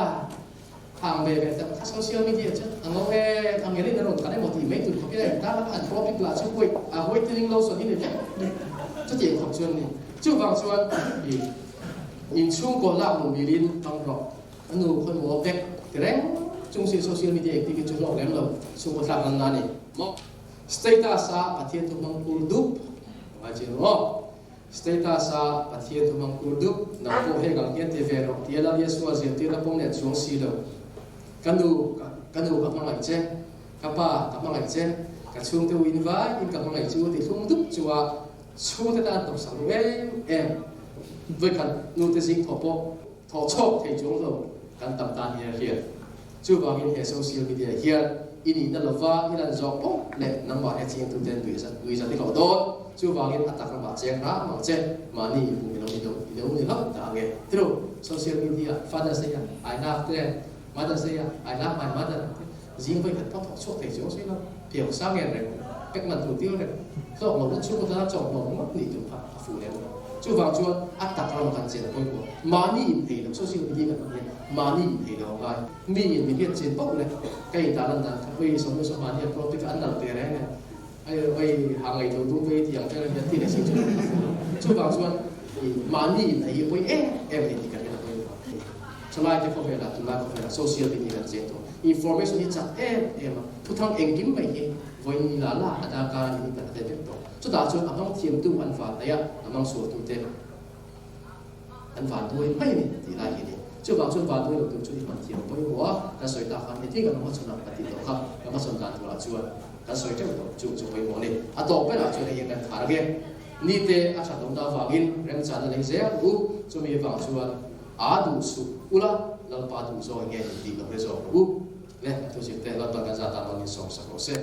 Hang ve ve tak kha social media chu a ngo e, a ngel in a rawn kal emaw tih mai tur khawp in a intar a, an topic lah chu wait a waiting lo sawn hi ni vek chutiang khawp chuan ni. Chuvang chuan i inchhungkaw lak luh mil in hmang rawh, a nu khawi maw vek ti reng chung si social media engtik hi chu hlawk lem lo chhungkaw thlak nan na ni maw. Status a Pathian thu hmang kur dup a ngai chiang aw. Status a Pathian thu hmang kur dup, nang pawh heng ang hian ti ve rawh tia Lal Yeshua zirtirna pawm leh chuang si lo. Ka nu, ka nu ka hmangaih che, ka pa ka hmangaih che, ka chhungte u in vai in ka hmangaih chu ti thlung dup chunga chhungte tan tawpsak ru em em. Vawikhat nute zing thawh pawh thawh chhawk thei chuang lo kan tam tan hian a hriat. Chuvangin he social media hian i nihna lova i lan zawk pawh leh nangmah he chingtuten nuihzat i hlawh dawn. Chuvangin a tak ramah cheng hram ang che, mahni inpum i lo ni lo, i lo ni hlauh ta ange. Tiro, social media Father's Day-a I love te, Mother's Day-a I love my mother te zing vawi khat pawh thawk chhuak thei chuang si lo, piau sang en reng, pek man tur tir reng, hlawk lo na chhungkaw tana chawmhlawm ngawt nih tur kha a fuh lem lo. Chuvang chuan a tak ram kan chen a pawimawh. Mahni inthei lo, social media kan hmang hian mahni inthei lo a ngai. Mi in mi hian chen pauh le ka in dah lan dan kha oi sawm leh sawm mahni a pro te kha an nal ve reng e. Ai oi ha ngaih lo dum vei ti ang vel hian ti leh si chu a fuh lo. Chuvang chuan i mahni in a hi a pawi em em a ni tih ka hriat a pawimawh. Thalai te khawvelah tunlai khawvelah social media kan cheng tawh. Information hi chak em em a, thuthang engkim mai hi vawiin ni la la a darkar a ni hi kan hre vek tawh. Chutah chuan a hmang thiamtu an van daih a, a hmang sualtute an van duai mai a ni tih lai hi a ni. Chuvang chuan vanduai lo tur chu i hman thiam pawimawh a, kan sawi tak khan heti kan hmachhawn ang ka tih tawh kha, kan hmachhawn dan turah chuan kan sawi teuh tawh chu chu pawimawh a ni. A tawp berah chuan hei hian kan khar ange. Nite a that lohna avangin remchana lei zel u, chumi avang chuan aa duh suh ula, Lalpa duh zawk enge ni tih lo hre zawk rawh u. Le, a thuzirte Lalpan kan zat ah mangin sawmsak rawh se.